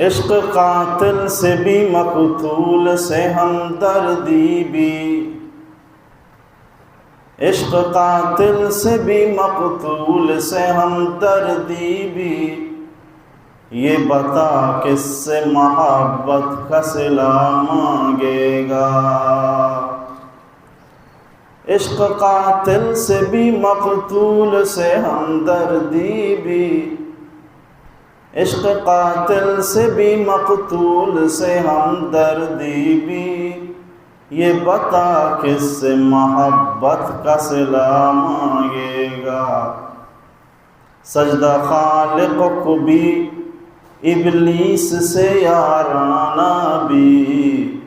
عشق قاتل سے بھی مقتول سے ہمدردی بھی، عشق قاتل سے بھی مقتول سے ہمدردی بھی، یہ بتا کس سے محبت کا صلہ مانگے گا۔ عشق قاتل سے بھی مقتول سے ہمدردی بھی، عشق قاتل سے بھی مقتول سے ہمدردی بھی، یہ بتا کس سے محبت کا صلہ مانگے گا۔ سجدہ خالق کو بھی ابلیس سے یارانہ بھی،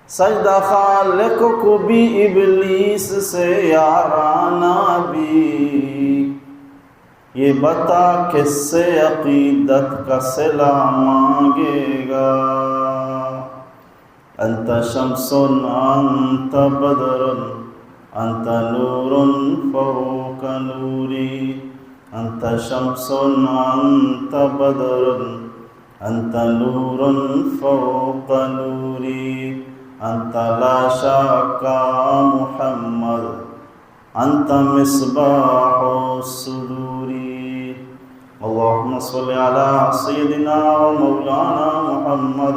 سجدہ خالق کو بھی ابلیس سے یارانہ بھی، یہ بتا کس سے عقیدت کا صلہ مانگے گا۔ انت شمس انت بدر، انت نور فوق نوری، انت شمس انت بدر، انت نور فوق نوری، انت لا شک محمد، انت مصباح الصدور۔ اللهم صل على سيدنا ومولانا محمد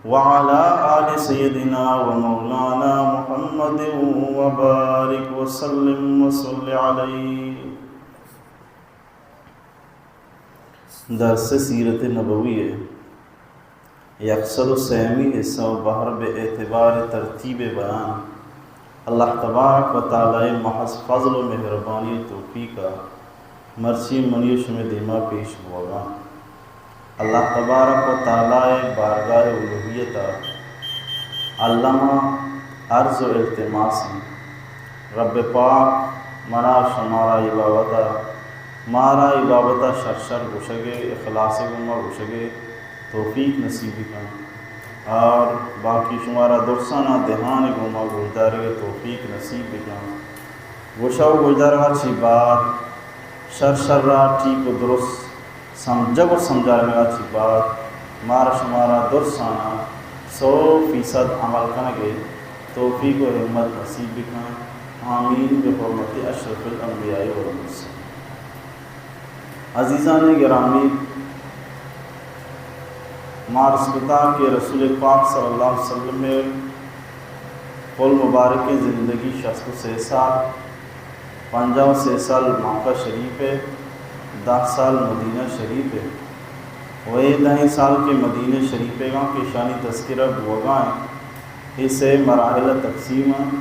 وعلى آل سيدنا ومولانا محمد وبارك وسلم وصل عليه۔ درس سیرت نبوی ءِ یک سد و سیمی حصہ و بہر بہ اعتبار ترتیب بیان اللہ تبارک و تعالی ءِ محض فضل و مہربانی و توفیق ءَ مرچی منی و شمئے دیما پیش بوگا۔ اللہ تبارک و تعالی ءِ بارگاہ الوہیت ءَ الما عرض و التماس انت، رب پاک منا شمارا اے بابت ءَ، مارا اے بابت ءَ شر شر گوشگ ءِ، اخلاص ءِ گوما گوشگ ءِ توفیق نصیب بکن اور باقی شمارا درسانا دہان ءِ گوما گوشدارگ ءِ توفیق نصیب بکن۔ گوشگ و گوشدارگا چی بعد شر شرا ٹھیک و درست سمجھگ و سمجھارگا چی بعد مارا شمارا درسانا سو فیصد عمل کنگ ءِ توفیق و ہمت نصیب بکن۔ آمین بحرمت اشرف الانبیاء والمرسلین۔ عزیزان گرامی، ما عرض کتا کہ رسول پاک صلی اللہ علیہ وسلم ءِ کل مبارکیں زندگی شست و سے سال، پنجاہ و سے سال مکہ شریف ءَ، دہ سال مدینہ شریف ءَ، و اے دہیں سال کہ مدینہ شریف ءَ گاں کہ ایشانی تذکرہ بوگا انت، اے سے مراحل ءَ تقسیم انت۔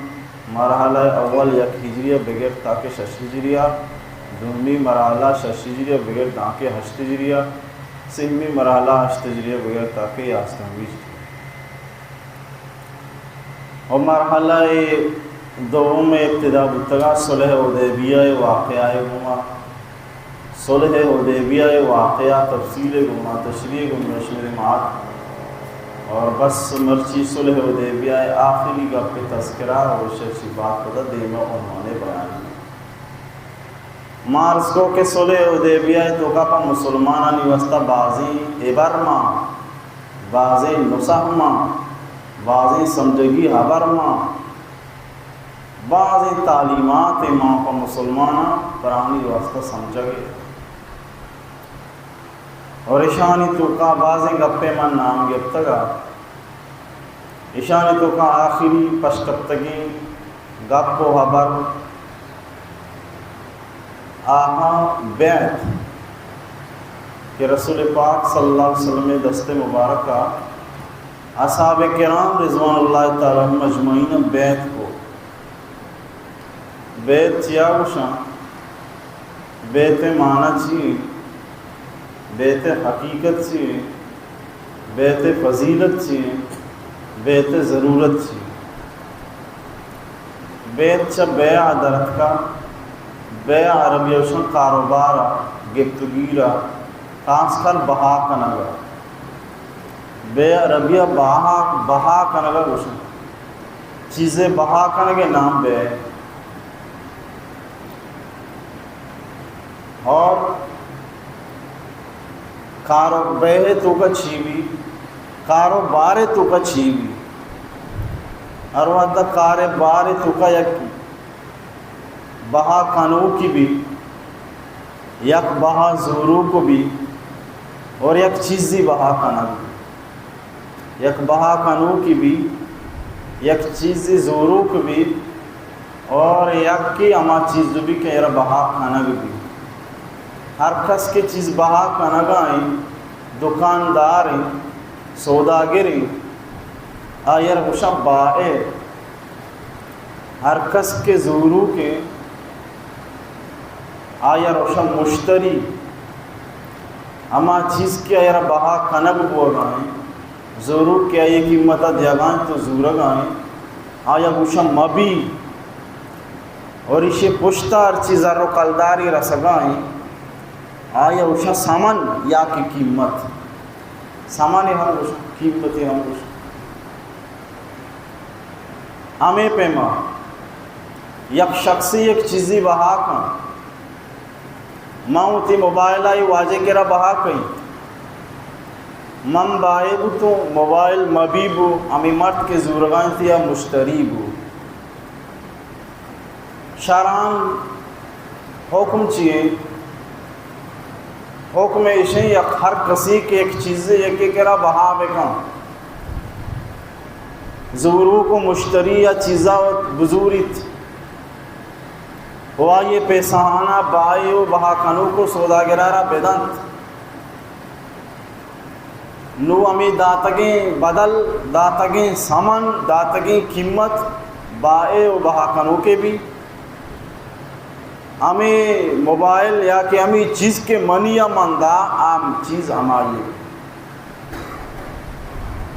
مرحلہ اول یک ہجری ءَ بگر تاکہ شش ہجری ءَ، دومی مرحلہ شش ہجری ءَ بگر تاکہ ہشت ہجری ءَ، سیمی مرحلہ ہشت ہجری ءَ بگر تاکہ یازدہمی ہجری ءَ۔ و مرحلہ دوم ءِ ابتدا بوتگا صلح حدیبیہ ءِ واقعہ ءِ گوما۔ صلح حدیبیہ ءِ واقعہ تفصیل ءِ گوما، تشریح ءِ گوما شمئے دیما ات۔ اور بس مرچی صلح حدیبیہ ءِ آخری گپ ءِ تذکرہ اور ششی بعد پدا دیما عنوان بیان۔ ما عرض کو کہ صلح حدیبیہ ءِ توکا پہ مسلمانانی واسطہ بازیں عبر مان، بازیں نصح مان، بازیں سمجھگی ہبر مان، بازیں تعلیمات مان پہ مسلماناں پرانی واسطہ سمجھگ ءَ۔ اور اشانی توکا بازیں گپے من نام گپتگا۔ اشانی توکا آخری پشکپتگیں گپ و ہبر آہاں بیعت کہ رسول پاک صلی اللہ علیہ وسلم ءِ دست مبارکا اصحاب کرام رضوان اللہ تعالی علیہم اجمعین بیعت کو۔ بیعت چیا گوشاں؟ بیعت ءِ معنی چی انت؟ بیعت ءِ حقیقت چی انت؟ بیعت ءِ فضیلت چی انت؟ بیعت ءِ ضرورت چی انت؟ بیعت چہ بیع ءَ در اتکا۔ بیع عربی ءَ گوشن کاروبار ءَ، گپت و گیر ءَ، خاص کر بہا کنگ ءَ۔ بیع عربی ءَ بہا، بہا کنگ ءَ گوشن۔ چیزے بہا کنگ ءِ نام بیع۔ اور کاروبار ءِ توکا چی بی، کاروبار ءِ توکا چی بی، ہر وہدا کاروبار ءِ توکا یک بہا کنوکی بی، یک بہا زوروک بی اور یک چیزی بہا کنگ بی۔ یک بہا کنوکی بی، یک چیزی زوروک بی اور یکے ہما چیز بی کہ ایرا بہا کنگ بی۔ ہر کس کہ چیز بہا کنگا ایں، دکاندار ایں، سوداگر ایں، آئی ءَ را گوشاں بائع۔ ہر کس کہ زوروک ایں، آئی ءَ را گوشاں مشتری۔ ہما چیز کہ آئی ءَ را بہا کنگ بوگا ایں، زوروک کہ آئی ءِ قیمت ءَ دیگا ایں تو زورگا ایں، آئی ءَ گوشاں مبی۔ اور ایشی پشتا ہرچی زر و کلداری رسگا ایں، آئی ءَ گوشاں ثمن یا کہ قیمت۔ ثمن ہم گوشاں، قیمت ہم گوشاں۔ ہمے پیما یک شخصے یک چیزے بہا کن، من وتی موبائل ءَ اے واجہ کرا بہا کئیں، من بائع بوتوں، موبائل مبی بو، ہمے مرد کہ زورگا انت یا مشتری بو۔ شرعاً حکم چی ایں؟ حکم ایش ایں یک ہر کسی کہ یک چیزے یکے کرا بہا بکن، زوروک و مشتری یا چیزا بزوریت و آئی ءِ پیسہانا بائع و بہا کنوک و سوداگرا را بدنت۔ نوں ہمے داتگیں بدل، داتگیں ثمن، داتگیں قیمت بائع و بہا کنوکے بی۔ ہمے موبائل یا کہ ہمے چیز کہ منی ءَ من دا، آ چیز ہمائی ایں۔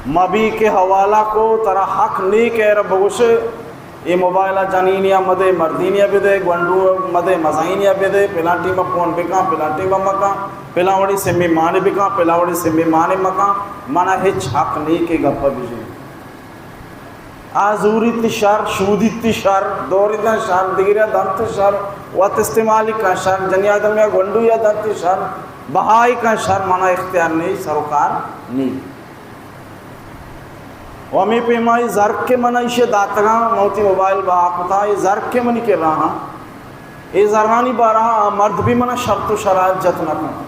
مبی کہ حوالہ کو، ترا حق نی کہ ایرا بگوشے، اے موبائل ءَ جنینی ءَ مدے، مردینی ءَ بدے، گونڈو ءَ مدے، مزنینی ءَ بدے، پلاں ٹیم ءَ فون بکن، پلاں ٹیم ءَ مکن، پلاں وڑی سمے مانے بکن، پلاں وڑی سمے مانے مکن، منا ہچ حق نی کہ گپ ءَ بجیں۔ آ زوریت شر، شودیت شر، دوریت شر، دگریا دنت شر، وت استعمالی کن شر، جنی آدمیا گونڈویا دنت شر، بہائی کن شر، منا اختیار نی، سروکار نی۔ و ہمے پیما اے زر کہ من ایشی داتگاں، من وتی موبائل بہا کتا، اے زر کہ منی کرا ہاں، اے زرانی بارہ ءَ آ مرد بھی منا شرط و شرائط جت نہ کنت۔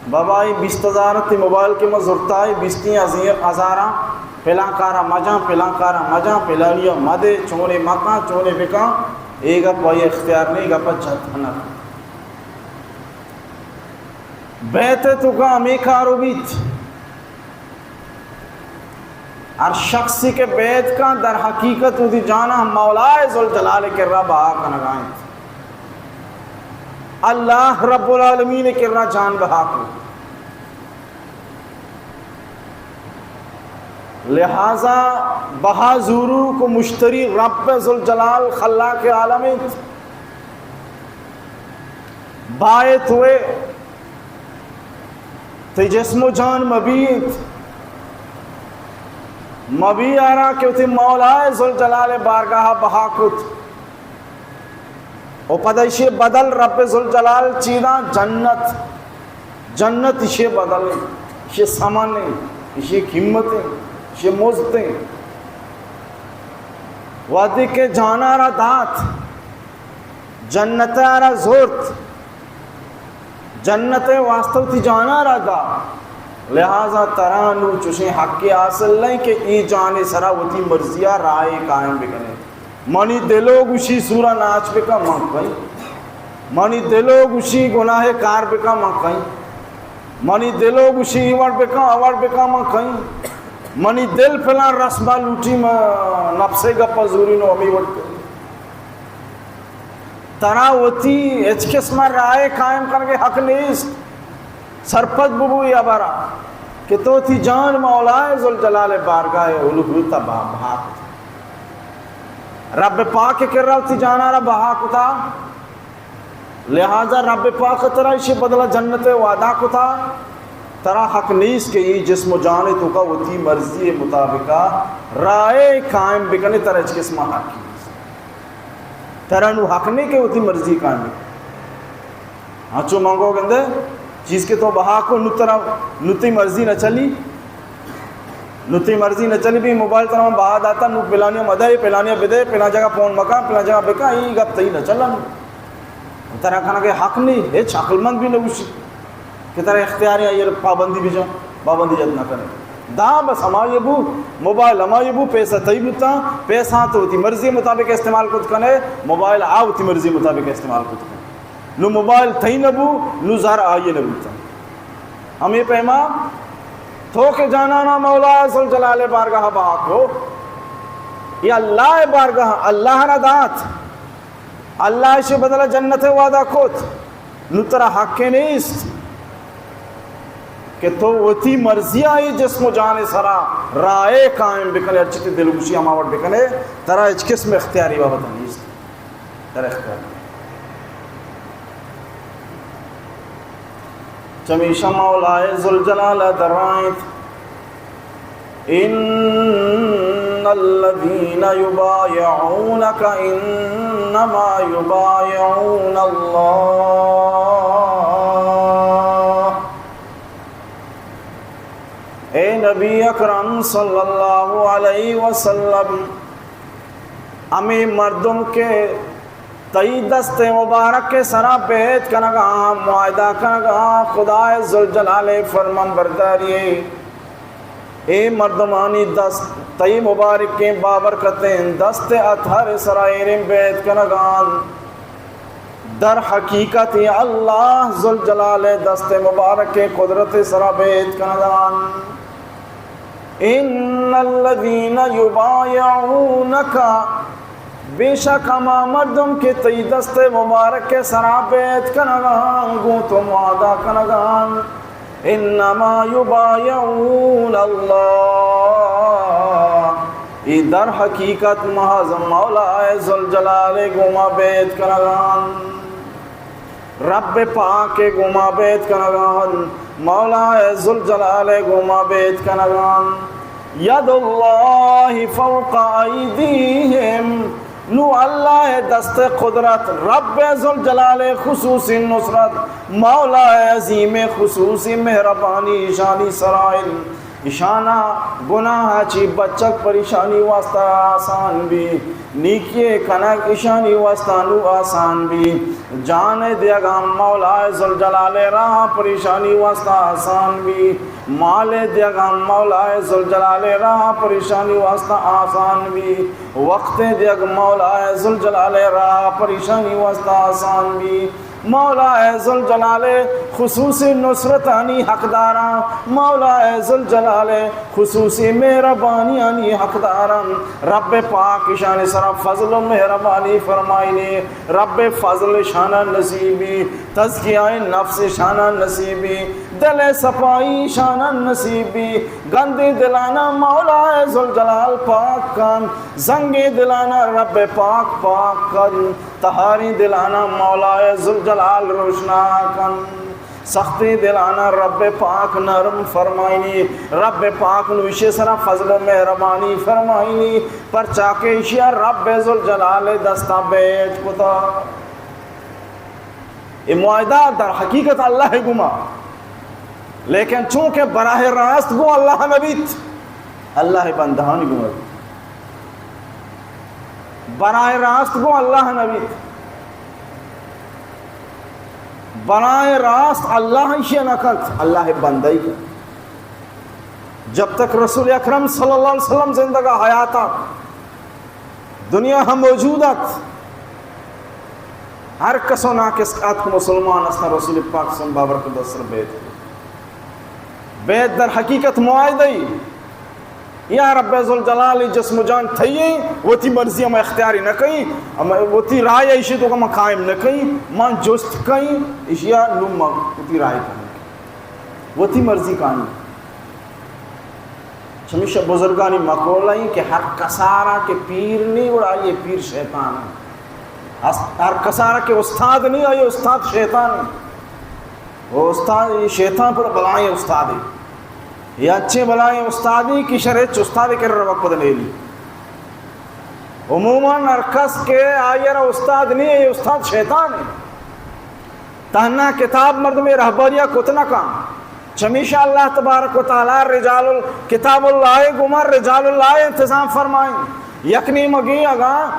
بابا، اے بیست ہزار تی موبائل کہ من زرتا، اے بیست ہزار ہزاراں پلاں کارا مجاں، پلاں کارا مجاں، پلانی ءَ مدے، چونے مکاں، چونے بکاں، اے گپ آئی اختیار نہیں، گپ جت نہ کنت۔ بیت تو کا ہمے کارو بیت۔ ہر شخصی کہ بیعت کن، در حقیقت وتی جان ءَ مولا ذوالجلال ءِ کرا بہا کنگا انت۔ اللہ رب العالمین ءِ کرا جان بہا کن۔ لہذا بہا زوروک و مشتری رب ذوالجلال خلاق عالم انت۔ بائع توئے، تئی جسم و جان مبی انت، مبی آرا کہ وتی مولا ذوالجلال ءِ بارگاہ ءَ بہا کت۔ و پدا ایشی بدل رب ذوالجلال چی داں؟ جنت۔ جنت ایشی بدل انت، ایشی ثمن انت، ایشی قیمت انت، ایشی مزد انت۔ وہدے کہ جانا را دات، جنت ءَ را زرت، جنت ءِ واسطہ وتی جانا را دا۔ لہذا ترا نوں چوشیں حقے حاصل نہیں کہ اے جان ءِ سرا وتی مرضی ءَ راہے قائم بکنے۔ منی دلو گوشی سورا ناچ بکن، من کئیں۔ منی دلو گوشی گناہ کار بکن، من کئیں۔ منی دلو گوشی اے وڑ بکن، آ وڑ بکن، من کئیں۔ منی دل پلاں رسم ءَ لوٹی، من نفس ءِ گپ ءَ زوری نوں ہمے وڑ کئیں۔ ترا وتی ہچ قسم ءَ راہے قائم کنگ ءِ حق نیست۔ سرپد ببو اے ہبر ءَ کہ تو وتی جان مولا ذوالجلال ءِ بارگاہ ءِ الوہیت ءَ بہا، بہا کتا۔ رب پاک ءِ کرا وتی جان ءَ را بہا کتا۔ لہذا رب پاک ءَ ترا ایشی بدل ءَ جنت ءِ وعدہ کتا۔ ترا حق نیست کہ اے جسم و جان ءِ توکا وتی مرضی ءِ مطابق ءَ راہے قائم بکنے، ترا ہچ قسم ءَ حق نیست۔ ترا نوں حق نہیں کہ وتی مرضی قائم بکنے۔ ہنچو منگو گندے، چیز کہ تو بہا کو، نو ترا، نو تئی مرضی نہ چلی، نو تئی مرضی نہ چلی، بی موبائل ترا من بہا داتا، نو پلانیا مدے، پلانیا بدے، پلان جگہ فون مکا، پلان جگہ بکا، ای گپ تئی نہ چلا۔ ترا کنگے حق نہیں، ہچ عقل مند بھی نہ گوشی کہ ترا اختیار ہے، یہ پابندی بجا، پابندی جت نہ کرے۔ دا بس ہمائی بو، موبائل ہمائی بو، پیسہ تئی بوتا، پیسہ تو وتی مرضی مطابق استعمال کت کنے، موبائل آ وتی مرضی مطابق استعمال کت کنے۔ نو موبائل تئی نہ بو، نو زر آئی نہ بوتا۔ ہمیں پیما تو کہ جانانا مولا ذوالجلال بارگاہ بہا کو، یا اللہ بارگاہ، اللہ نہ دات، اللہ اشی بدلہ جنت وعدہ کت، نو ترا حق نیست کہ تو وتی مرضی آئی جسم و جان سرا رائے قائم بکنے، ہرچی تی دل گوشی ہما وڑ بکنے، ترا ہچ قسم اختیاری بابت نیست۔ در اختیار۔ چمیشا مولائے ذوالجلال درائینت، ان الذين يبايعونك انما يبايعون الله۔ اے نبی اکرم صلی اللہ علیہ وسلم، ہمے مردم کہ تئی دست مبارک ءِ سرا بیعت کنگا، معاہدہ کنگا، خدائے ذوالجلال ءِ فرمان برداری ءَ، اے مردمانی دست، تئی مبارکیں بابرکتیں دست اطہر ءِ سرا ایریں بیعت کنگا انت۔ در حقیقت اے اللہ ذوالجلال ءِ دست مبارکیں قدرت ءِ سرا بیعت کنگا انت۔ ان الذين يبايعونك، بے شک ہما مردم کہ تئی دست مبارک ءِ سرا بیعت کنگا انت، گوں تو معاہدہ کنگا انت، انما يبايعون الله، اے در حقیقت محض مولا ذوالجلال ءِ گوما بیعت کنگا انت۔ رب پاک ءِ گوما بیعت کنگا انت، مولا ذوالجلال ءِ گوما بیعت کنگا انت۔ يد الله فوق أيديهم، نو اللہ ءِ دست قدرت، رب ذوالجلال ءِ خصوصی نصرت، مولا عظیم ءِ خصوصی مہربانی ایشانی سرا انت۔ ایشانا گناہ چی بچگ پریشانی واسطہ آسان بی، نیکی کنگ ایشانی واسطہ نو آسان بی۔ جان دیگ ہم مولا ذوالجلال ءِ راہ پریشانی واسطہ آسان بی۔ مال دیگ ہم مولا ذوالجلال ءِ راہ پریشانی واسطہ آسان بی۔ وقت دیگ مولا ذوالجلال ءِ راہ پریشانی واسطہ آسان بی۔ مولا ذوالجلال ءِ خصوصی نصرتانی حقداراں، مولا ذوالجلال ءِ خصوصی مہربانیانی حقداراں۔ رب پاک ایشانی سرا فضل و مہربانی فرمائینی۔ رب فضل ایشانا نصیب بی، تزکیہ نفس ایشانا نصیب بی، دل صفائی ایشانا نصیب بی۔ گندیں دلانا مولا ذوالجلال پاک کن، زنگیں دلانا رب پاک پاک کن۔ تہاریں دلانا مولا ذوالجلال روشنا کن۔ سختیں دلانا رب پاک نرم فرمائینی۔ رب پاک نو ایشی سرا فضل و مہربانی فرمائینی، پرچا کہ ایشیا رب ذوالجلال دستا بیعت کتا۔ اے معاہدہ در حقیقت اللہ گوما، لیکن چونکہ براہ راست گوں اللہ نہ بیت، اللہ بندہانی گوما بیت۔ براہ راست گوں اللہ نہ بیت۔ براہ راست اللہ ایشی نہ کنت، اللہ بندہ ای کنت۔ جب تک رسول اکرم صلی اللہ علیہ وسلم زندگا حیاتا، دنیا ہم موجود ات، ہر کس و ناکس ات کہ مسلمان است، رسول پاک صلی اللہ علیہ وسلم بابرکت دست بیعت۔ بیعت در حقیقت معاہدہ ای۔ یا رب ذوالجلال، جسم و جان تئی ایں، وتی مرضی ہم اختیاری نہ کئی، ہم وتی رائے ایشی تو ہم قائم نہ کئی، من جست کئی، ایشیا نو من وتی رائے کئی، وتی مرضی کئی۔ چمیشا بزرگانی مقولہ ایں کہ ہر کسارا کہ پیر نی، گڑا آئی پیر شیطان ایں۔ ہر کسارا کہ استاد نی، آئی استاد شیطان ایں۔ او استاد، اے شیطان پر بلائیں استادے۔ اے انچیں بلائیں استادے کہ شر ہچ استادے کرا روگ پد نیلی۔ عموماً ہر کس کہ آئی را استاد نی، اے استاد شیطان ایں۔ تہنا کتاب مردمے رہبریا کت نہ کن۔ چمیشا اللہ تبارک و تعالی رجال ال-، کتاب اللہ گوما رجال اللہ انتظام فرمائیں۔ یک نیمگی اگاں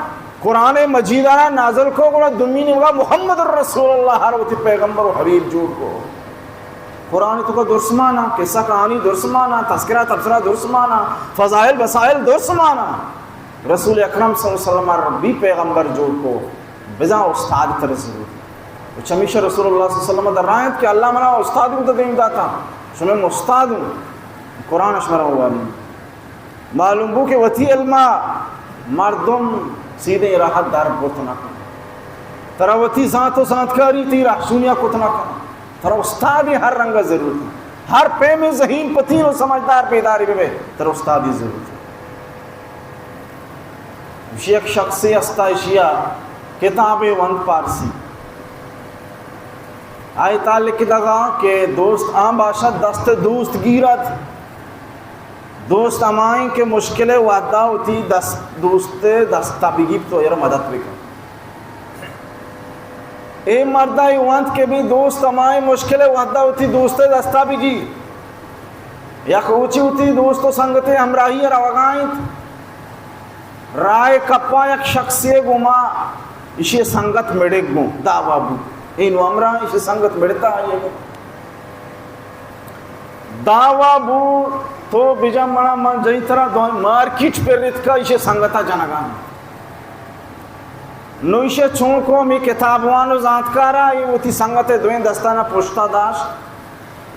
قرآن مجید را نازل کو، گڑا دومی نیمگا محمد الرسول اللہ را وتی پیغمبر و حبیب جوڑ کو۔ قرآن تو کا درسمانا، قصہ کہانی درسمانا، تذکرہ تبصرہ درسمانا، فضائل وسائل درسمانا۔ رسول اکرم صلی اللہ علیہ وسلم ربی پیغمبر جوڑ کو، بزاں استاد تر ضرورت۔ و چمیشہ رسول اللہ صلی اللہ علیہ وسلم در رائنت کہ اللہ منا استاد کو دیم داتا، شمیں استاد ہوں، قرآن شمرا والی۔ معلوم بو کہ وتی علما مردم سیدھے راہ در برت نہ کن۔ ترا وتی زانت و زانتکاری تی رہشونیا کت نہ کن۔ ترا استادی ہر رنگ ضرورت ہے۔ ہر پیم ذہین پتین و سمجھدار بیداری بے، ترا استادی ضرورت ہے۔ ایشی یک شخصے ہستا، ایشیا کتابے وند پارسی۔ آئی تعلق دغا کہ دوست آن باشد دست دوست گیرد۔ دوست ہمائیں کہ مشکل وحدہ وتی دست، دوست دستا بگیپت و یرا مدد بکن۔ اے مردہ ای وانت کہ بی دوست ہمائیں مشکل وحدہ وتی دوست دستا بگی۔ یک روچی وتی دوست و سنگتے ہمراہی روگا انت۔ راہ کپا یک شخصے گوما ایشی سنگت مڑگ گوں دعوا بو۔ اینو ہمراہ ایشی سنگت مڑتا آئیے گوں۔ دعوا بو تو بجا منا من جئی ترا دوئیں مارکیٹ پر ریتکا ایشی سنگتا جنگا۔ نو ایشی چون کو ہمیں کتابوان و زانتکارا ای وتی سنگت دوئیں دستانا پشتا داشت۔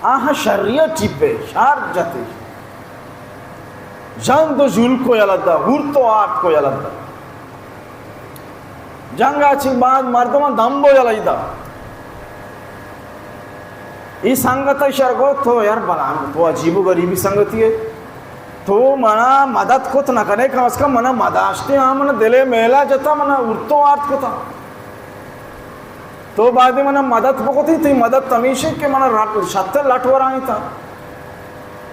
آہاں شری ء ٹیپے شار جتے، ژند و ژول کو یلہ دا، ہورت و آرت کو یلہ دا۔ جنگ ء چی بعد مردماں دمب و یلہ دا۔ ای سنگت ء شر گو تو یار بلان تو عجیب و غریبی سنگتی ہے۔ تو منا مدد کت نہ کنے، کم از کم منا مداشتے، ہاں منا دلے میلا جتا، منا ہورت و آرت کتا۔ تو بایدیں منا مدد بکتی، تئی مدد ہمیش انت کہ منا رٹ، شت لٹ ورائینتا۔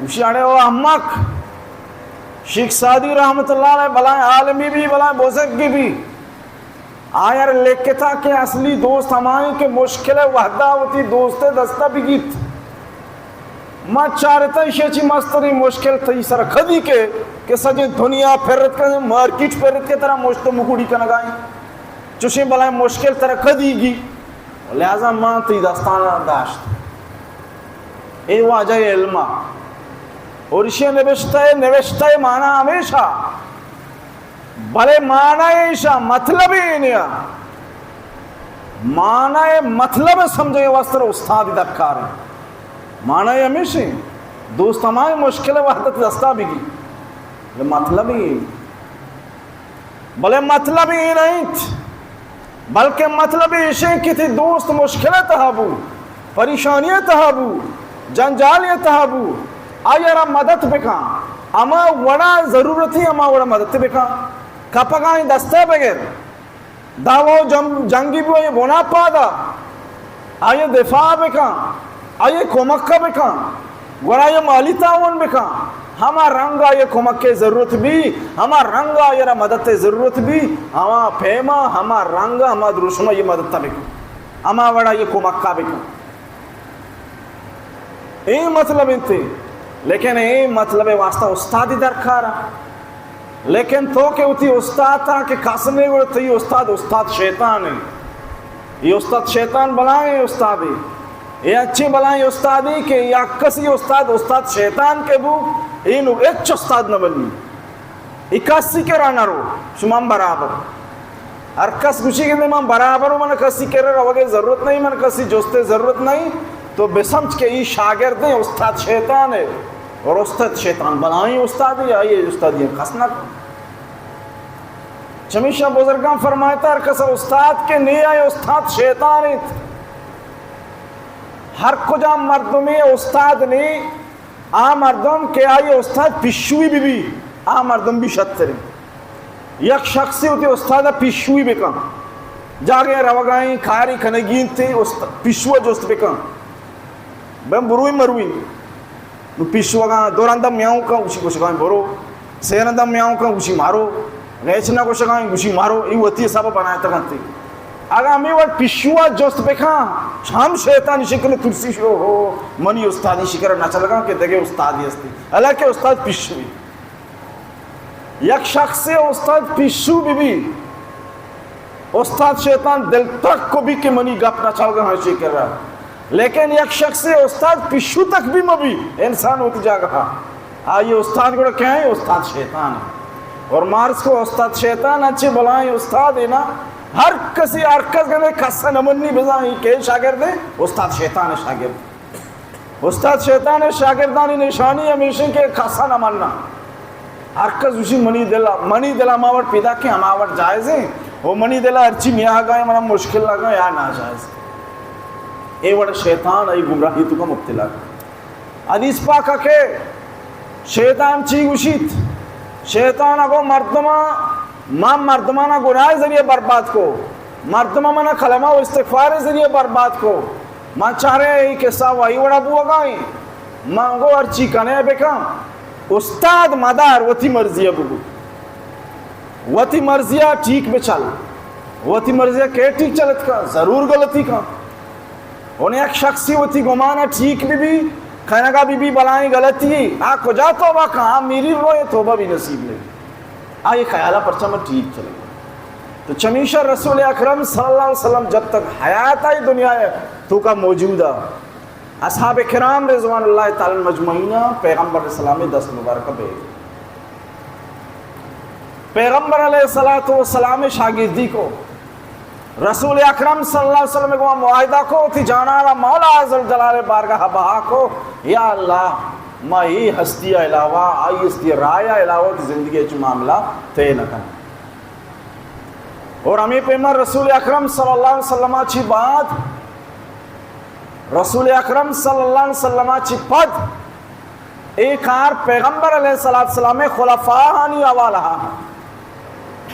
گوشی، اڑے او احمق! شیخ سعدی رحمت اللہ علیہ بلائیں عالمی بی، بلائیں بزرگی بی۔ آیار لکھتا کہ اصلی دوست ہمائیں کہ مشکل وحدہ وتی دوست دستا بگیت۔ ما چارتا ایشی چی مستریں مشکل تئی سر کدی کے کہ سجیں دنیا پھرت کے، مارکیٹ پھرت کے، ترا مشت مکوڑی کنگائیں۔ چوشیں بلائیں مشکل ترا کدی گی، لہذا ما تئی دستانا داشت۔ اے واجہ علم ء۔ اور ایشی نوشتہ، نوشتہ مانا ہمیشہ، بلے مانا ایشا مطلب اے نیا۔ مانا مطلب سمجھے واسطے استاد درکار ہے۔ مانا ہمیشہ دوست ہمائیں مشکل وحدت دستا بگی۔ یہ مطلب ہی بلے مطلب اے نہ انت، بلکہ مطلب ایش انت کہ تئی دوست مشکل ء تہا بو، پریشانی ء تہا بو، جنجال ء تہا بو، آئی ء را مدد بکن، ہما وڑا ضرورت انت ہما وڑا مدد بکن، کپگائیں دست ء بگر، دعوا و جم-، جنگی بو آئی بنا پادا۔ آئی دفاع بکن، آئی کمک بکن، گڑا آئی مالی تعاون بکن۔ ہما رنگ آئی کمک ضرورت بی، ہما رنگ آئی را مدد ضرورت بی، ہما پیما، ہما رنگ، ہما دروشم آئی مدد بکن، ہما وڑا آئی کمک بکن۔ اے مطلب انت، لیکن اے مطلب واسطہ استادی درکار۔ لیکن تو کہ وتی استاد ء کہ کس نہ گڑ تئی استاد، استاد شیطان ہے۔ یہ استاد شیطان بلائیں استادی، یہ اچھے بلائیں استادی کہ یا کسی استاد، استاد شیطان کے بو، اینو اچ استاد نہ بنی۔ یہ کسی کرا نہ رو، شما برابر۔ ہر کس گوشی کہ من برابر ہوں، من کسی کرا روگے ضرورت نہیں، من کسی جستے ضرورت نہیں، تو بسمجھ کہ یہ شاگرد ہیں، استاد شیطان ہے۔ اور استاد شیطان بلائیں استادی، آئیے استادی کس نہ کن۔ چمیشا بزرگاں فرمائتا، ہر کس استاد کہ نی آئے استاد شیطان انت۔ ہر کجا مردمی استاد نی، آ مردم کہ آئی استاد پشوی بی بی، آ مردم بی شتریں۔ یک شخصی وتی استاد پشوی بکن، جاگے روگائیں کاری کنگی انت، است-، پشو جست بکن، بن بروی مروی۔ نو پیشوگاں دو رندا میاؤں کن، گوشی گوشگاں برو۔ سے رندا میاؤں کن، گوشی مارو۔ ریچ نہ گوشگاں، گوشی مارو۔ ای وتی حساب بنائے تکنتی۔ اگاں ہمے وڑ پشوا جست بکاں، ہم شیطان شکل ترسی شو ہو، منی استادی شکر نہ چلگاں کہ دگہ استادی ہستی، حالانکہ استاد پشوی۔ یک شخص استاد پشو بی بی، استاد شیطان دل ترک کو بی کہ منی گپ نہ چلگاں ہنچی کرا، لیکن یک شخص استاد پشو تک بھی مبی، انسان ہوتی جاگہ آئی استاد گڑا کیا ہے؟ استاد شیطان ہے۔ اور مارس کو استاد شیطان اچھے بلائیں استاد ہے نا، ہر کسی، ہر کس گنے کسا نمنی بزاں کہ شاگرد ہے، استاد شیطان ہے شاگرد۔ استاد شیطان ہے، شاگردانی نشانی ہمیشہ کہ کسا نمننا۔ ہر کس اسی منی دل، منی دل ہما وڑ پیدا کہ ہما وڑ جائز ہے، وہ منی دل ہرچی میاہ گائے منا مشکل لگا یا ناجائز۔ اے وڑ شیطان ای گمراہی تو کا مبتلا۔ حدیث پاک کہ شیطان چی گوشیت؟ شیطان اگو مردما، ما مردمانا گناہ ذریعہ برباد کو، مردما منا کلمہ و استغفار ذریعہ برباد کو۔ ما چارے ای قصہ وائی وڑا بوگائیں۔ ما گو ہرچی کنے بکن، استاد مدار، وتی مرضی بگو، وتی مرضی ٹھیک بچل، وتی مرضی کہ ٹھیک چلت کا، ضرور غلطی کا۔ انہیں یک شخصی وتی گمان ٹھیک بی بی، کنگا بی بی بلائیں غلطی، آ کجا توبہ کا؟ آ میری روئے توبہ بھی نصیب نہیں۔ آئی خیالہ پرچہ من ٹھیک چلے۔ تو چمیشہ رسول اکرم صلی اللہ علیہ وسلم جب تک حیات آئی دنیا ہے تو کا موجود ہے، اصحاب کرام رضوان اللہ تعالی مجمعین پیغمبر اسلام دست مبارک بے، پیغمبر علیہ الصلوۃ والسلام شاگردی کو، رسول اکرم صلی اللہ علیہ وسلم کو معاہدہ کو، تئی جانا را مولا ذوالجلال بارگاہ بہا کو، یا اللہ، ما ای ہستی علاوہ، آئی ہستی رائے علاوہ تئی زندگی چ معاملہ طے نہ کن۔ اور ہمیں پیما رسول اکرم صلی اللہ علیہ وسلم چی بعد، رسول اکرم صلی اللہ علیہ وسلم چی پد اے کار پیغمبر علیہ الصلوۃ والسلام خلفاءانی حوالہ،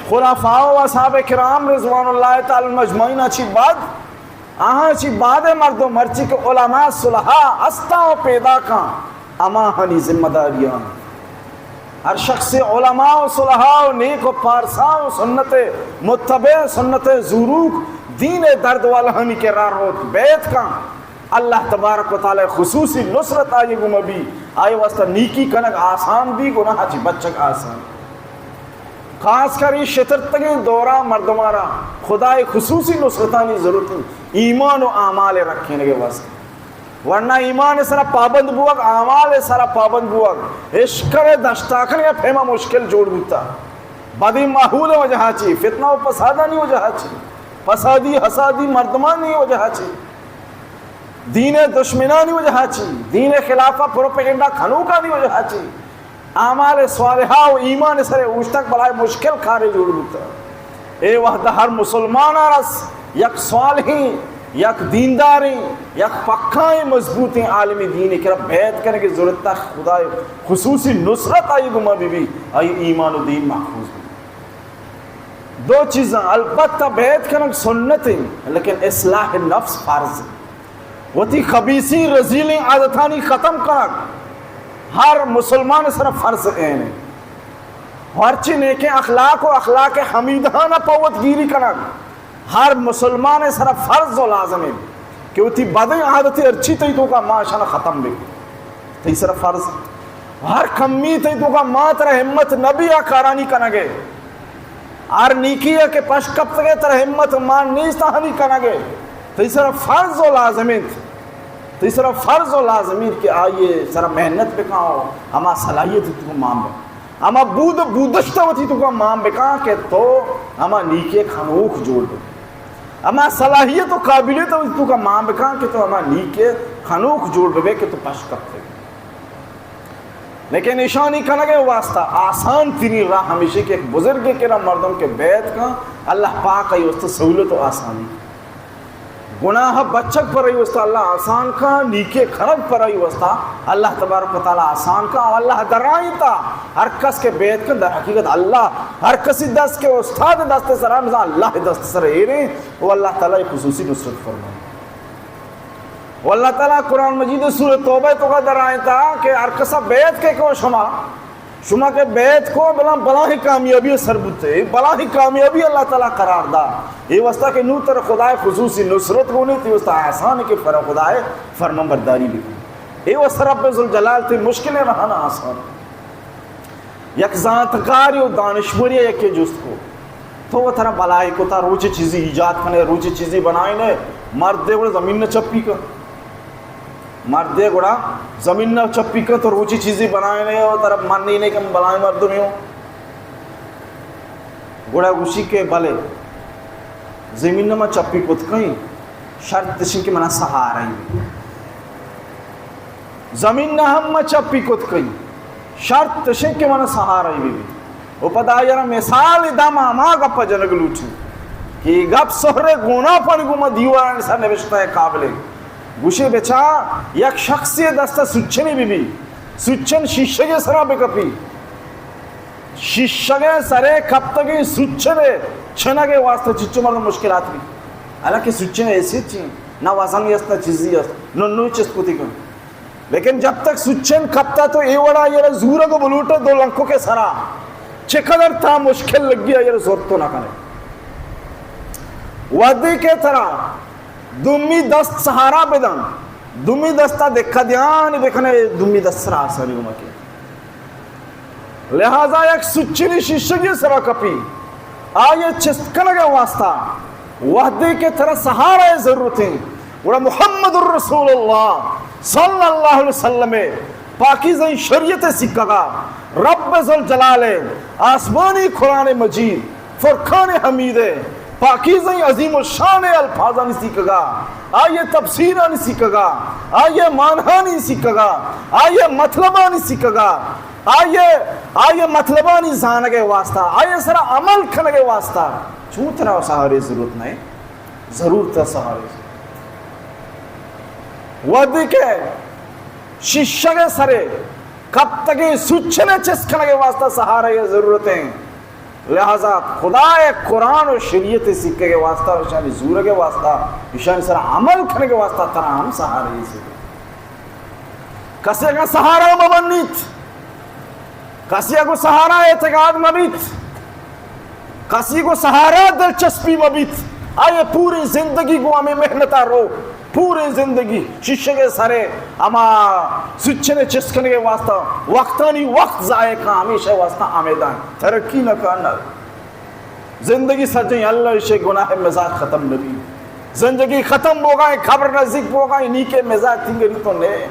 خلفاء و اصحاب کرام رضوان اللہ تعالی مجمعین چی بعد، آہاں چی بعد مردم ہرچی کہ علماء صلحاء ہستاں و پیدا کاں، ہماہانی ذمہ داریاں۔ ہر شخص علماء و صلحاء و نیک و پارساں و سنت متبع، سنت زوروک، دین درد والہانی کہ راہ روت بیعت کاں، اللہ تبارک و تعالی خصوصی نصرت آئی گوما بی، آئی واسطہ نیکی کنگ آسان بی، گناہ چی بچگ آسان۔ خاص کر ای شترتگیں دورا مردمارا خدای خصوصی نصرتانی ضرورت انت، ایمان و اعمال رکھینگے واسطہ۔ ورنہ ایمان سرا پابند بوگ، اعمال سرا پابند بوگ، اشکر دشتاکن یا پیما مشکل جوڑ بوتا۔ بدی ماحول وجہ چی، فتنہ و فسادانی وجہ چی، فسادی حسادی مردمانی وجہ چی، دین دشمنانی وجہ چی، دین خلافہ پروپیگنڈا کھنوکانی وجہ چی، اعمال صالحہ و ایمان سر اوشتگ بلائے مشکل کارے جوڑ بوتا۔ اے وہد ہر مسلمان رس یک صالحیں، یک دینداریں، یک پکائیں مضبوطیں عالم دین کرا بیعت کرنے کی ضرورت تا۔ خدا خصوصی نصرت آئی گما بی بی، آئی ایمان و دین محفوظ بی۔ دو چیزاں، البتہ بیعت کنگ سنت ہیں، لیکن اصلاح نفس فرض ہیں۔ وتی خبیثیں رذیلیں عادتانی ختم کنگ ہر مسلمان سر فرض عین ہے۔ ہرچی نیکیں اخلاق و اخلاق حمیدہانا پوت گیری کنگ ہر مسلمان سر فرض و لازم ہے کہ وتی بدیں عادتی ہرچی تئی توکا ما اشانا ختم بکن۔ تئی سر فرض۔ ہر کمی تئی توکا ما ترا ہمت نبی آ کارانی کنگے۔ ہر نیکی ہے کہ پش کپتگے ترا ہمت مان نیست آہانی کنگے۔ تئی سر فرض و لازم انت۔ تئی سر فرض و لازم انت کہ آئیے سر محنت بکاؤ، ہما صلاحیت تو مان بکن۔ ہما بود بودشت وتی توکا مان بکن کہ تو ہما نیکی کھنوک جوڑ بے۔ ہما صلاحیت و قابلیت وتی توکا مان بکن کہ تو ہما نیکی کھنوک جوڑ بے کہ تو پش کپتگے۔ لیکن ایشانی کنگ ء واسطہ آسان ترین راہ ہمیشی کہ ایک بزرگ کرا مردم کہ بیعت کن، اللہ پاک ای واسطہ سہولت و آسانی۔ گناہ بچگ پر ای واسطہ اللہ آسان کن، نیکی کنگ پر ای واسطہ اللہ تبارک و تعالی آسان کن۔ اللہ درائینتا ہر کس کہ بیعت کن، در حقیقت اللہ ہر کسی دست کہ استاد دست سرا مثلا اللہ دست سر ایریں و اللہ تعالی خصوصی نصرت فرمائے۔ و اللہ تعالی قرآن مجید سورہ توبہ توکا درائینتا کہ ہر کسا بیعت کے کو شما، شما کہ بیعت کو، بلاں بلاہیں کامیابی سر بوتے، بلاہیں کامیابی اللہ تعالی قرار دا۔ اے واسطہ کہ نوں ترا خدائے خصوصی نصرت گونے، تی واسطہ آسان کہ پر خدائے فرمان برداری بکن۔ اے واسطہ رب ذوالجلال تی مشکلیں رہانا آسان۔ یک زانتکاری و دانشوری یکے جست کو، تو وترا بلاہے کتا، روچے چیزی ایجاد کنے، روچے چیزی بنائینے، مردے گڑا زمین نہ چپی کن۔ مردے گڑا زمین نہ چپی کن، تو روچے چیزی بنائینے و ترا منینے کہ من بلاہیں مردمے اوں۔ گڑا گوشی کہ بلے، زمین نہ من چپی کت کئیں، شرط اش انت کہ منا سہارا بی۔ زمین نہ ہم من چپی کت کئیں، شرط اش انت کہ منا سہارا بی۔ و پدا آئی را مثال داں، ما ہما گپ جنگ لوٹیں کہ اے گپ سہرے گونا پن گوں ما دیوارانی سر نوشتہ قابلے۔ گوشے بچا، یک شخصی دست سوچنی بی بی، سوچن شیشگے سرا بکپی، شیشگے سرے کپتگیں سوچنے چنگے واسطہ چچو مردم مشکلات بی۔ حالانکہ سوچن حیثیت چی؟ نہ وزن است، نہ چیزی است، نو نو چست کتی کن۔ لیکن جب تک سوچن کپتا تو اے وڑا آئی را زورگ و بلوٹے دو لنکو کے سرا، چقدر تا مشکل لگی آئی را زور تو نہ کنے۔ وہدے کہ ترا دومی دست سہارا بدن، دومی دستا دکہ دیان بکنے، دومی دست سرا آسانی گما کے۔ لہذا یک سچنی شیشگی سرا کپی، آئی چست کنگ واسطہ وہدے کہ ترا سہارا ضرورت ہیں، گڑا محمد الرسول اللہ صلی اللہ علیہ وسلم پاکیزہ شریعت سکگا، رب ذوالجلال آسمانی قرآن مجید فرقان حمید پاکیزہ عظیم الشان الفاظانی سکگا، آئی تفسیرانی سکگا، آئی معنہانی سکگا، آئی مطلبانی سکگا، آئی، آئی مطلبانی زانگ واسطہ، آئی سرا عمل کنگ واسطہ چون ترا سہارے ضرورت نہیں؟ ضرور ترا سہارے ضرورت۔ وہدے کہ شیشگ سرے کپتگیں سوچنے چست کنگ واسطہ سہارے ضرورت ہیں۔ لہذا خدائے قرآن و شریعت سکگ واسطہ، اشانی زورگ واسطہ، اشانی سرا عمل کنگ واسطہ ترا ہم سہارے ضرورت۔ کسے اگاں سہارا مہ بنیت، کسے اگو سہارا اعتقاد مہ بیت، کسے گو سہارا دلچسپی مہ بیت، آئی پوری زندگی گو ہمیں محنتا رو، پوری زندگی شیشگ سرے ہما سچنے چست کنگ واسطہ وقتانی وقت ضائع کا، ہمیشہ واسطہ ہمیں دائیں ترقی نہ کرنا۔ زندگی سجیں اللہ اشے گناہ مزاج ختم نبی۔ زندگی ختم بوگائیں، قبر نزدیک بوگائیں، نیکے مزاج تنگری تو نے۔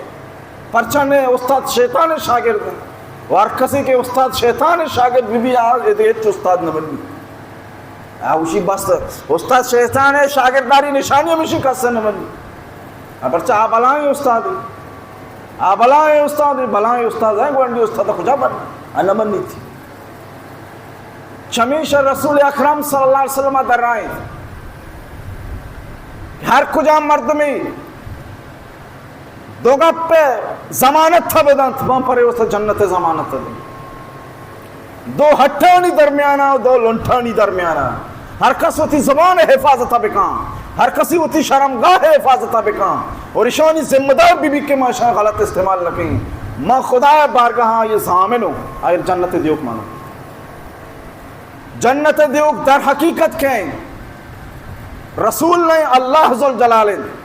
پرچا نے؟ استاد شیطان شاگرد ہیں۔ و ہر کسی کہ استاد شیطان شاگرد بی بی، آ ادے ہچ استاد نہ بنی۔ آ اشی بس استاد شیطان شاگرداری نشانی ہمیشی کس نہ بنی۔ آ پرچا آ بلائیں استاد ہیں۔ آ بلائیں استاد ہیں، بلائیں استاد ہیں، گونڈی استاد کجا بن؟ آ نہ بنی تھی۔ چمیشا رسول اکرم صلی اللہ علیہ وسلم درائیں کہ ہر کجا مردمی دو گپ ضمانت تھا بدنت، من پرے واسطہ جنت ضمانت دیں۔ دو ہٹانی درمیانا، دو لنٹانی درمیانا، ہر کس وتی زبان حفاظت بکاں، ہر کسی وتی شرمگاہ حفاظت بکاں، اور اشانی ذمہ دار بی بی کہ ما اشان غلط استعمال نہ کیں۔ ما خدا بارگاہ یہ ضامن ہوں، آئر جنت دیوک مانو۔ جنت دیوک در حقیقت کئیں؟ رسول نہیں، اللہ ذوالجلال انت۔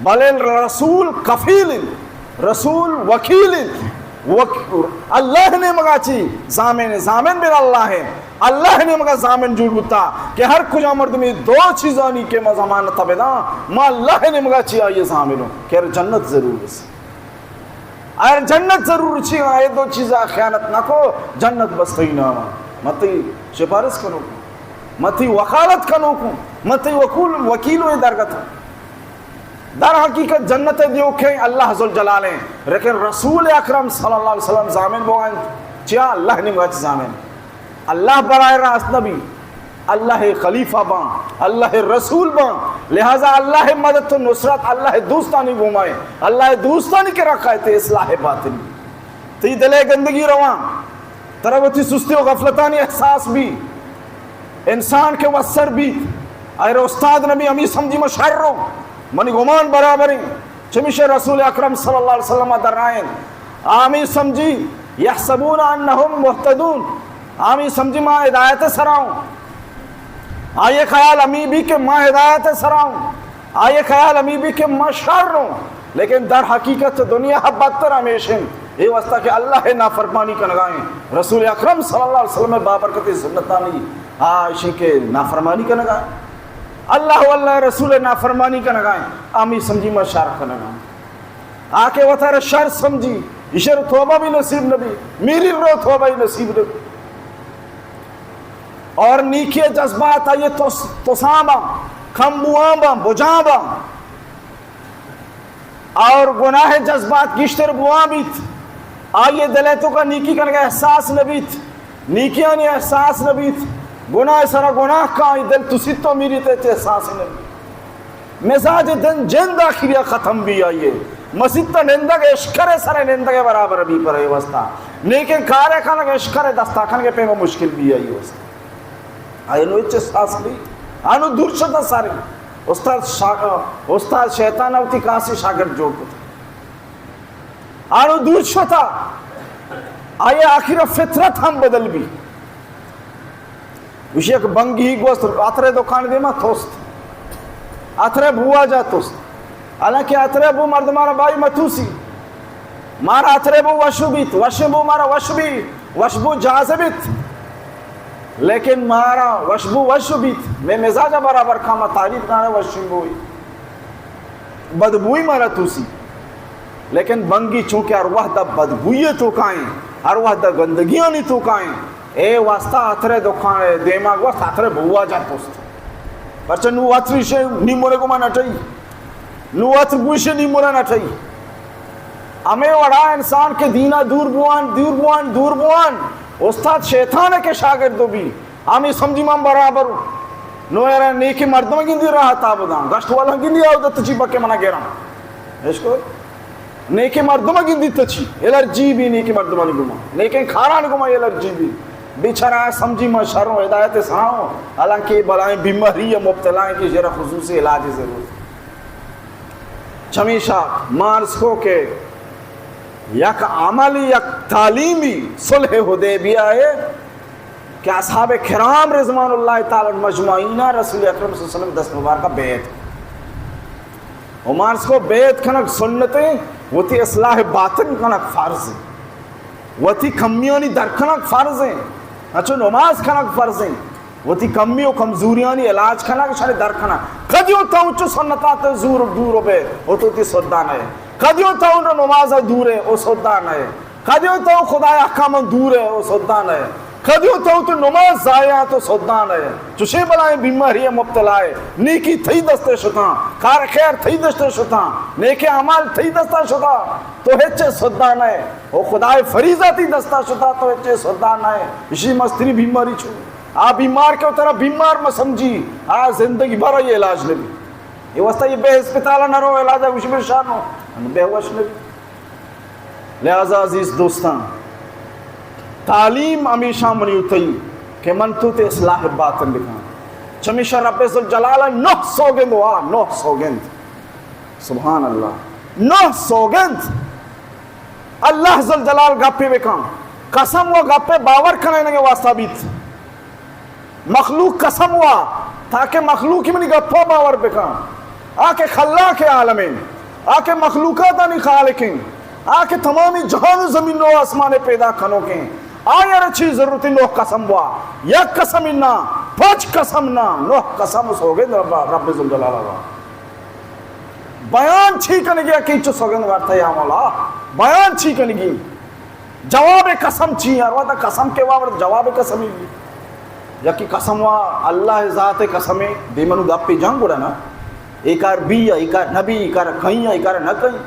بلے رسول کفیل انت، رسول وکیل انت۔ وک-، اللہ نیمگا چی ضامن، ضامن بر اللہ انت۔ اللہ نیمگا ضامن جوڑ بوتا کہ ہر کجا مردمی دو چیزانی کہ ما ضمانت بداں، ما اللہ نیمگا چی آئی ضامن ہوں کہ جنت ضرور است۔ آئر جنت ضرور چی، آئے دو چیزا خیانت نہ کو، جنت بس تئی نام۔ من تئی سفارش کنوکوں، من تئی وکالت کنوکوں، من تئی وکول، وکیل و درگت۔ در حقیقت جنت دیوکیں اللہ ذوالجلال ہیں، لیکن رسول اکرم صلی اللہ علیہ وسلم ضامن بوان چیا؟ اللہ نیمگا چی ضامن۔ اللہ براہ راست نبی، اللہ خلیفہ باں، اللہ رسول باں، لہذا اللہ مدد و نصرت اللہ دوستانی گومائیں، اللہ دوستانی کہ رکھائے تے اصلاح باطنی۔ تی دلے گندگی رواں، ترا وتی سستی و غفلتانی احساس بی، انسان کہ وسر بیت، اگر استاد نبی ہمی سمجھی ما شر رو، منی گمان برابریں، چمیشہ رسول اکرم صلی اللہ علیہ وسلم درائیں، آمی سمجھی یحسبون انهم مهتدون، ہمے سمجھی ما ہدایت سرا اوں۔ آئی خیال ہمے بی کہ ما ہدایت سرا اوں، آئی خیال ہمے بی کہ ما شر اوں، لیکن در حقیقت دنیا بدتر ہمیش انت۔ اے واسطہ کہ اللہ نافرمانی کنگا ایں، رسول اکرم صلی اللہ علیہ وسلم بابرکت سنتانی آ اشی کہ نافرمانی کنگا ایں، اللہ و اللہ رسول نافرمانی کنگا ایں، ہمے سمجھی ما شر کنگا ایں۔ آ کہ وتارا شر سمجھی، ایشر توبہ بھی نصیب نبی، میری رو توبہ ہی نصیب نبی۔ اور نیکی جذبات آئیے تس-، تساں باں، کم بواں باں، بجاں باں۔ اور گناہ جذبات گیشتر بواں بیت، آئیے دل ءِ توکا نیکی کنگا احساس نبیت، نیکیانی احساس نبیت، گناہ سرا گناہ کا آئی دل تسیت تو میری تے احساس نبیت۔ مزاج دن جند آخری ختم بی آئیے۔ مسیت نندگ اشکر سر نندگ برابر بی پر واسطہ۔ نیکیں کار کنگ اشکر دستا کنگ پیما مشکل بی آئی واسطہ۔ آئی نو ہچ احساس بی۔ آنو دور شتا سارے۔ استاد شا-، استاد شیطان وتی کاسی شاگرد جوڑ کت۔ آنو دور شتا۔ آئی آخر فطرت ہم بدل بی۔ گوشی یک بنگی گوست عطرے دکان دیما توست، عطرے بوا جا توست۔ حالانکہ عطرے بو مردمارا بائی متوسی، مارا عطرے بو وشو بیت، وشیں بو مارا وش بی، وشبو جاذب بیت، لیکن مارا وشبو وش بیت، میں مزاج برابر کاما تعریف نہ وشیں بوئی۔ بدبوئی مارا توسی۔ لیکن بنگی چونکہ ہر وہد بدبوئی توکائیں، ہر وہد گندگیانی توکائیں، اے واسطہ عطرے دکان دیما گوست عطرے بوا جا پوست۔ پرچہ نو عطر ایشے نی مورے گما نٹئی، نو عطر بوشے نی مورا نٹئی۔ ہمیں وڑا انسان کے دینا دور بوان، دور بوان، دور بوان، استاد شیطان کے شاگرد بھی۔ ہمے سمجھی من برابر اوں۔ نو یارا نیکیں مردم گندی راہ تا بداں۔ گشت والا گندی آو دت چی بکے منا گراں۔ اشکو؟ نیکیں مردم گندی تچی۔ الرجی بی نیکیں مردمانی گما۔ نیکیں کارانی گما الرجی بی۔ بیچارہ سمجھی من شر اوں ہدایت سرا اوں۔ حالانکہ بلائیں بیماری یا مبتلا ہیں کہ جرا خصوصی علاج ضرورت۔ چمیشا مارس کو کہ یک عمل، یک تعلیمی صلح حدیبیہ ہے کہ اصحاب کرام رضوان اللہ تعالی علیہم اجمعین رسول اکرم صلی اللہ علیہ وسلم دست مبارکہ بیعت۔ و مارس کو بیعت کنگ سنت ہیں، وتی اصلاح باطن کنگ فرض ہیں، وتی کمیانی در کنگ فرض ہیں، اچھو نماز کنگ فرض ہیں۔ وتی کمی و کمزوریانی علاج کنگ، شانی در کنگ۔ کدیو تو چو سنتات زور دور بے، او تو تی سدا نئے۔ کدیو تو نماز دورے، او سدا نئے۔ کدیو تو خدای احکام دورے، او سدا نئے۔ کدیو تو تو نماز ضائع تو سدا نئے۔ چوشے بلائیں بیماری مبتلا ہے۔ نیکی تئی دستے شتاں، کار خیر تئی دستے شتاں، نیک اعمال تئی دستا شتا، تو ہچ سدا نئے۔ او خدای فریضہ تی دستا شتا، تو ہچ سدا نئے۔ اشی مستری بیماری چو۔ آ بیمار کہ ترا بیمار مہ سمجھی، آ زندگی بھر یہ علاج نبی۔ یہ واسطہ یہ بے اسپتال نہ رو، علاج ہے وش بشانو، بے ہوش نبی۔ لہذا عزیز دوستاں، تعلیم ہمیشہ منی اتئی کہ من تو تے اصلاح باطن بکن۔ چمیشہ رب ذوالجلال نہ سوگند ہوا، نہ سوگند۔ سبحان اللہ، نہ سوگند۔ اللہ ذوالجلال گپے بکن، قسم و گپے باور کنائینگ واسطہ بیت۔ مخلوق قسم وا، تاکہ مخلوق منی گپا باور بکن۔ آ کہ خلاق عالمین، آ کہ مخلوقاتانی خالقین، آ کہ تمامی جہان و زمین و آسمان پیدا کنوکین، آ یار چی ضرورت نوح قسم وا، یک قسم نہ، پنچ قسم نہ، نوح قسم سوگند رب، رب ذوالجلال وا۔ بیان چی کنگی کہ چو سوگند وارتا یا مولا؟ بیان چی کنگی؟ جواب قسم چی؟ ہر وقت قسم کے وابر جواب قسمی۔ یکی قسم وا اللہ ذات قسم، دیمنو گپی جان گڑا نا۔ اے کار بی یا، اے کار نہ بی، اے کار کہیں یا، اے کار نہ کہیں۔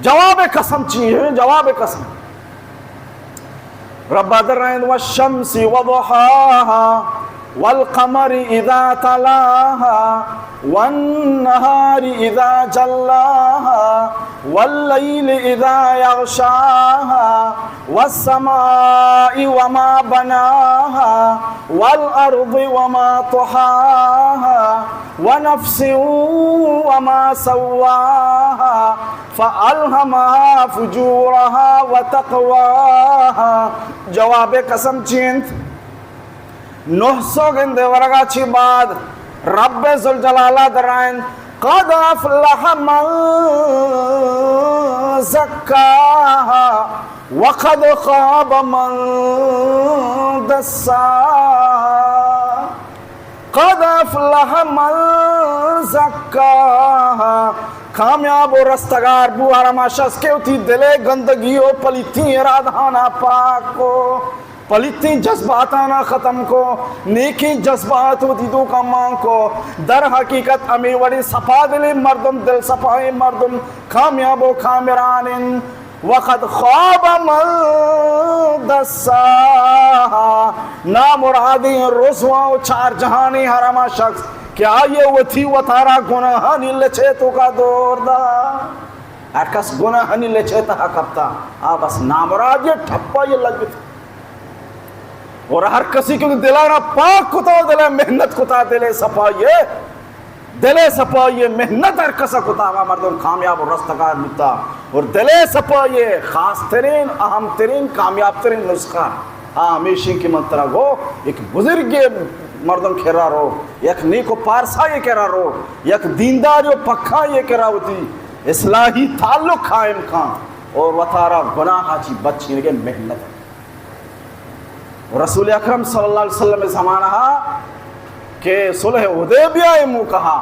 جواب قسم چی ہے؟ جواب قسم۔ رب در رہند والشمس وضحاها۔ والقمر إذا تلاها والنهار إذا جلاها والليل إذا يغشاها والسماء وما بناها والأرض وما طحاها ونفس وما سواها فألهمها فجورها وتقواها. جواب قسم چی انت؟ نہ سوگند ورگا چی بعد رب ذوالجلالہ درائن، قد افلح من زکاها وقد خاب من دساها. قد افلح من زکاها، کامیاب و رستگار بو ہر ہما شخص کہ وتی دل ءِ گندگی و پلیتیں ارادہانا پاک کو، پلیتیں جذباتانا ختم کو، نیکیں جذبات وتی توکا مان کو۔ در حقیقت ہمے وڑیں صفا دلیں مردم، دل صفائیں مردم کامیاب و کامران انت۔ وقد خاب من دساها، نامرادیں، رسوا و چار جہانیں ہر ہما شخص کہ آئی ءَ وتی وتارا گناہانی لچے توکا دور دا۔ ہر کس گناہانی لچے تہا کپتا، آ بس نامرادی ٹپا یہ لگت۔ اور ہر کسی کہ دلانا پاک کتا، دل محنت کتا، دل صفائی، دل صفائی محنت ہر کسا کتا، ہما مردم کامیاب و رستگار بوتا۔ اور دل صفائی خاص ترین، اہم ترین، کامیاب ترین نسخہ آ ہمیشی کہ من ترا گو، یک بزرگے مردم کرا رو، یک نیک و پارسائے کرا رو، یک دیندار و پکائے کرا وتی اصلاحی تعلق قائم کن اور وتارا گناہ چی بچینگے محنت۔ رسول اکرم صلی اللہ علیہ وسلم زمانہ کہ صلح حدیبیہ موقع،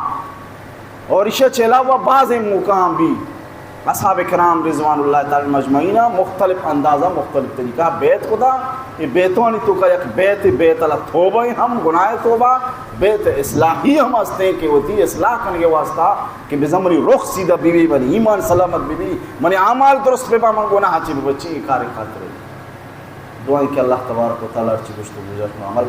اور ایشی چہ علاوہ بعض موقع بھی اصحاب کرام رضوان اللہ تعالی علیہم اجمعین مختلف اندازہ، مختلف طریقہ بیعت کتا۔ یہ بیعتانی توکا یک بیعت، بیعت اللہ توبہ ہم، گناہ توبہ، بیعت اصلاحی ہم ہستیں کہ وتی اصلاح کنگے واسطہ کہ بزاں منی رخ سیدھا بی بی، منی ایمان سلامت بی بی، منی اعمال درست بی با، من گناہ چی بی بچی، یہ کار خاطر۔ دعائیں کہ اللہ تبارک و تعالی ہرچی گوشت و گوشت عمل